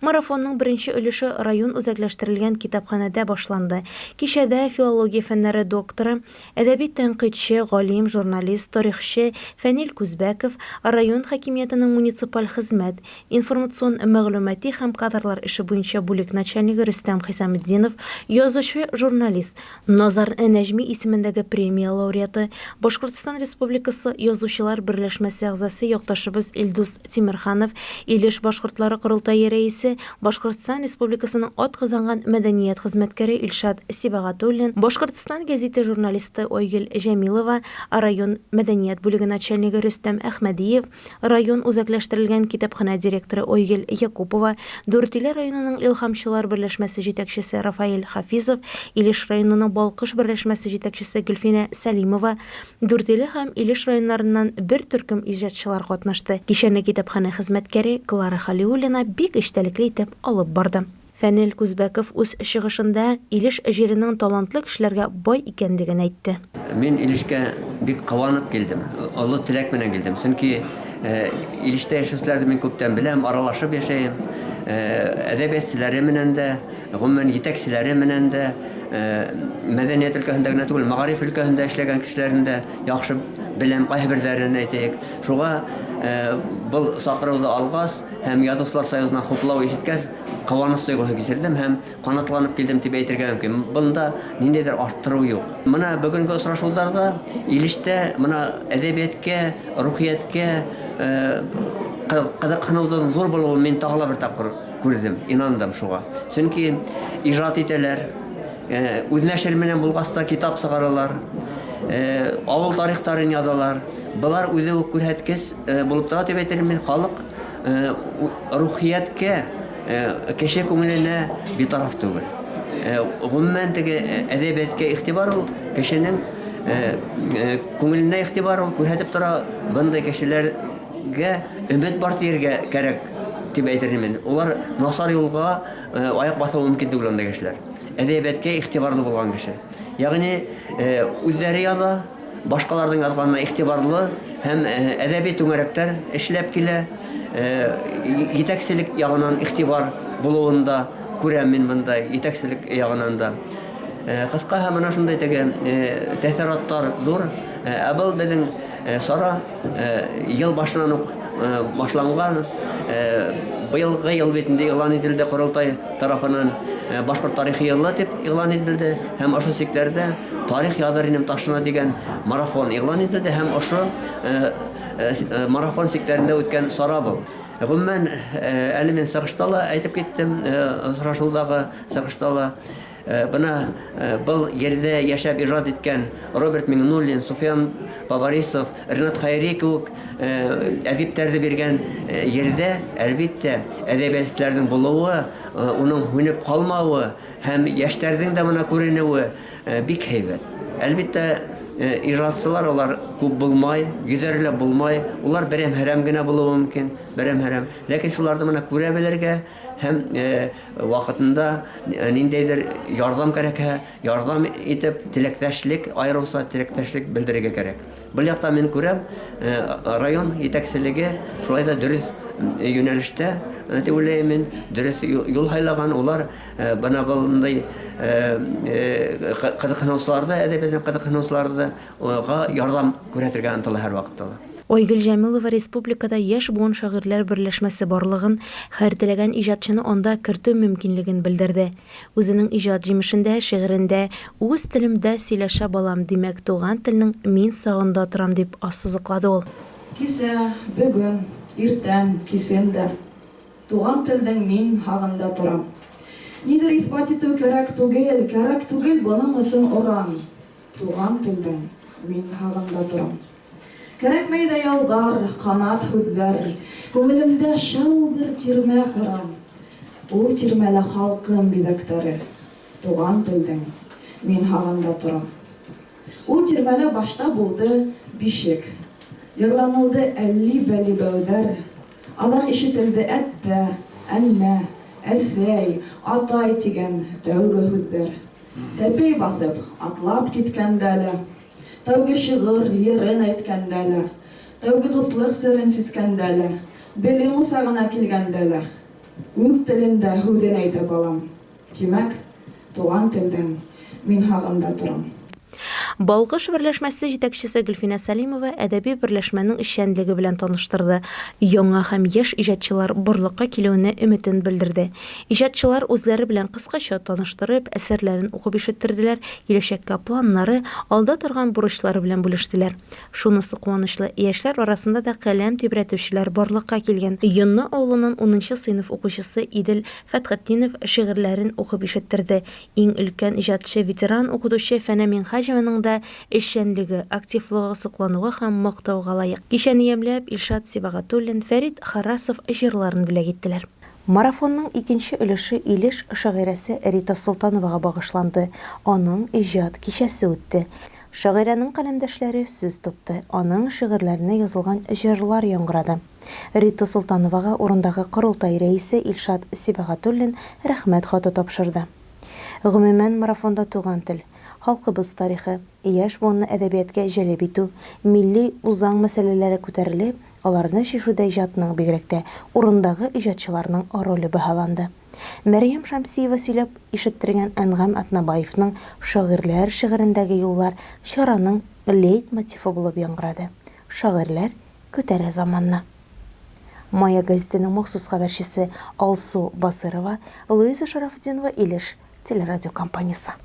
Марафонның беренче өлеше район үзәкләштерелгән китапханәдә башланды. Кичәдә филология фәннәре докторы, әдәби тәнкыйтьче, галим, журналист, тарихчы Фәнил Күзбәков, район хакимиятенең муниципаль хезмәт, информацион-мәгълүмати һәм кадрлар эше буенча бүлек начальнигы Рөстәм Хисаметдинов, язучы, журналист, Назар Нәҗми исемендәге премия лауреаты, Башкортстан Республикасы Язучылар берләшмәсе әгъзасы якташыбыз Илдус Тимерханов, Илеш башкортлары корылтае рәисе, Башкортстан Республикасының атказанган мәдәният хезмәткәре Илшат Сибагатуллин, Башкортстан гәзите журналисты Айгөл Җәмилова, район мәдәният бүлеге начальнигы Рөстәм Әхмәдиев, Район үзәкләштерелгән китапханә директоры Ойгел Якупова, Дүртөйле районының Илһамчылар берләшмәсе җитәкчесе Рафаэль Хафизов, Илеш районының Балкыш берләшмәсе җитәкчесе Гөлфинә Сәлимова, Дүртөйле һәм Илеш районнарыннан бер төркем иҗатчылар катнашты. Кичәне китапханә хезмәткәре Клара Хәлиуллина бик эчтәлекле итеп алып барды. Фәнил Күзбәков үз чыгышында Илеш җиренең талантлы кешеләргә бай икәнлеген әйтте. Мин Илешкә бик куанып килдем, олы теләк белән килдем. Чөнки Илештә яшәүчеләрне мин күптән беләм, аралашып яшәем. Әдәбиятчеләре менән дә, гомумән, җитәкчеләре менән дә, мәдәният өлкәсендә генә түгел, мәгариф өлкәсендә эшләгән кешеләрне дә яхшы беләм, кайһыберләрен әйтәек. Шуңа был чакыруны алгач һәм Язучылар союзыннан хуплау ишеткәч, Куаныч тойгысы кичердем һәм канатланып килдем дип әйтергә мөмкин. Монда ниндидер арттыру юк. Менә бүгенге очрашуларда Илештә менә әдәбияткә, рухияткә кызыксынуның зур булуын мин тагы да бер тапкыр күрдем, инандым шуңа. Чөнки иҗат итәләр, үзнәшер менән булгач та китап чыгаралар, авыл тарихтарын язалар. Болар үзе үк күрһәткеч булып тора дип әйтер мин, халык рухияткә, кеше күңеленә битараф түгел. Гомумән, теге әдәбиятка игътибар ул кешенең күңеленә игътибар ул күрсәтеп тора, мондый кешеләргә өмет бар дияргә кәрәк дип әйтер идем мин. Улар начар юлга аяк басуы мөмкин түгел андый кешеләр. Әдәбиятка игътибарлы булган кеше. Ягъни үзләре яза, башкаларның язганына игътибарлы һәм әдәби түңәрәкләр эшләп килә. Җитәкчелек ягыннан игътибар булуын да күрәм мин монда, җитәкчелек ягыннан да. Кыска һәм менә шундый теге тәэссоратлар зур. Ә был безнең чара ел башыннан ук башланган. Быелгы ел бит инде игълан ителде корылтай тарафыннан Башкорт тарихы елы дип игълан ителде һәм ошо чикләрдә Тарих языр инем ташына дигән марафон игълан ителде һәм ошо марафон чикләрендә үткән чара был. Гомумән, әле мин чыгышта ла әйтеп киттем, очрашудагы чыгышта ла. Бына был ерҙә йәшәп ижад иткән Роберт Миңнуллин, Суфиян Бабарисов, Ренат Хәйри кеүек әҙиптәрҙе биргән ерҙә, әлбиттә, әҙәбиәтселәрҙең булыуы, уның һүнеп ҡалмауы һәм йәштәрҙең дә бына күренеүе бик һәйбәт. Әлбиттә, ижадсылар алар күп булмай, йөҙәрләп булмай, улар берәм-һәрәм генә булыуы мөмкин, берәм-һәрәм. Ләкин шуларҙы бына күрә белергә һәм Вакытында ниндәйдер ярдәм кәрәкһә, ярдәм итеп, теләктәшлек, аеруча теләктәшлек белдерергә кәрәк. Бу якта мин күрәм, район җитәкчелеге шулай да дөрес юнәлештә дип уйлыйм мин, дөрес юл һайлаган. Улар бына мондый кызыксынучылар да, әдәбият кызыксынучылар да ярдәм күрсәтергә ынтыла һәрвакытта да. Айгөл Җәмилова республикада Яшь буын шагыйрьләр берләшмәсе барлыгын, һәр теләгән иҗатчыны анда кертү мөмкинлеген белдерде. Үзенең иҗат җимешендә, шигырендә Үз телемдә сөйләшә балам, димәк, туган телнең мин сагында торам, дип ассызыклады ул. Кичә, бүген, иртән, кичен дә. Туган телнең мин хагында торам. Нидер исбат итү кәрәк түгел, кәрәк түгел моның өчен оран. Туган телнең мин хагында торам. Кәрәкмәй дә яллар, канат һүзләр, Күңелемдә чал бер тирмә корам. Ул тирмәлә халкым бизәкләре, Туган телдең мин һагында торам. Ул тирмәлә башта булды бишек, Йырланылды әлли-бәли бәүдәр, Аҙаҡ ишетелде әттә, әннә, әсәй, атай дигән тәүге һүҙҙәр. Тәпәй баҫып, атлап киткәндә лә, Тәүге шигырь, йырын әйткәндә лә, Тәүге дуҫлыҡ серен сискәндә лә, Белем усағына килгәндә лә. Үз телендә һүзен әйтә балам. Димәк, туган телдән мин һагында торам. Балкыш берләшмәсе җитәкчесе Гөлфинә Сәлимова әдәби берләшмәнең эшчәнлеге белән таныштырды, яңа һәм яшь иҗатчылар барлыкка килүенә өметен белдерде. Иҗатчылар үзләре белән кыскача таныштырып, әсәрләрен укып ишеттерделәр, киләчәккә планнары, алда торган бурычлары белән бүлештеләр. Шунысы куанычлы, яшьләр арасында да каләм тибрәтүчеләр барлыкка килгән. Йонны авылының унынчы сыйныф укучысы Идел Фәтхетдинов шигырьләрен укып ишеттерде. Иң өлкән иҗатчы, ветеран укытучы Фәнә Миңһаҗеваның да эшчәнлеге, активлыгы соклануга һәм мактауга лаек. Кичәне ямьләп, Илшат Сибагатуллин, Фәрит Харрасов җырларын бүләк иттеләр. Марафонның икенче өлеше Илеш шагыйрәсе Рита Солтановага багышланды, аның иҗат кичәсе үтте. Шагыйрәнең каләмдәшләре сүз тотты, аның шигырьләренә язылган җырлар яңгырады. Рита Солтановага урындагы корылтай рәисе Илшат Сибагатуллин Рәхмәт хаты тапшырды. Гомумән, марафонда туган тел, халкыбыз тарихы, яшь буынны әдәбияткә җәлеп итү, милли үзаң мәсьәләләре күтәрелеп, аларны чишүдә иҗатның, бигрәк тә урындагы иҗатчыларның роле бәһаланды. Мәрьям Шәмсиева сөйләп ишеттергән Әнгам Атнабаевның Шагыйрьләр шигырендәге юллар чараның лейтмотивы булып яңгырады. Шагыйрьләр күтәрә заманны. Мая гәзитенең махсус хәбәрчесе Алсу Басыйрова, Луиза Шарафутдинова, Илеш телерадиокомпаниясе.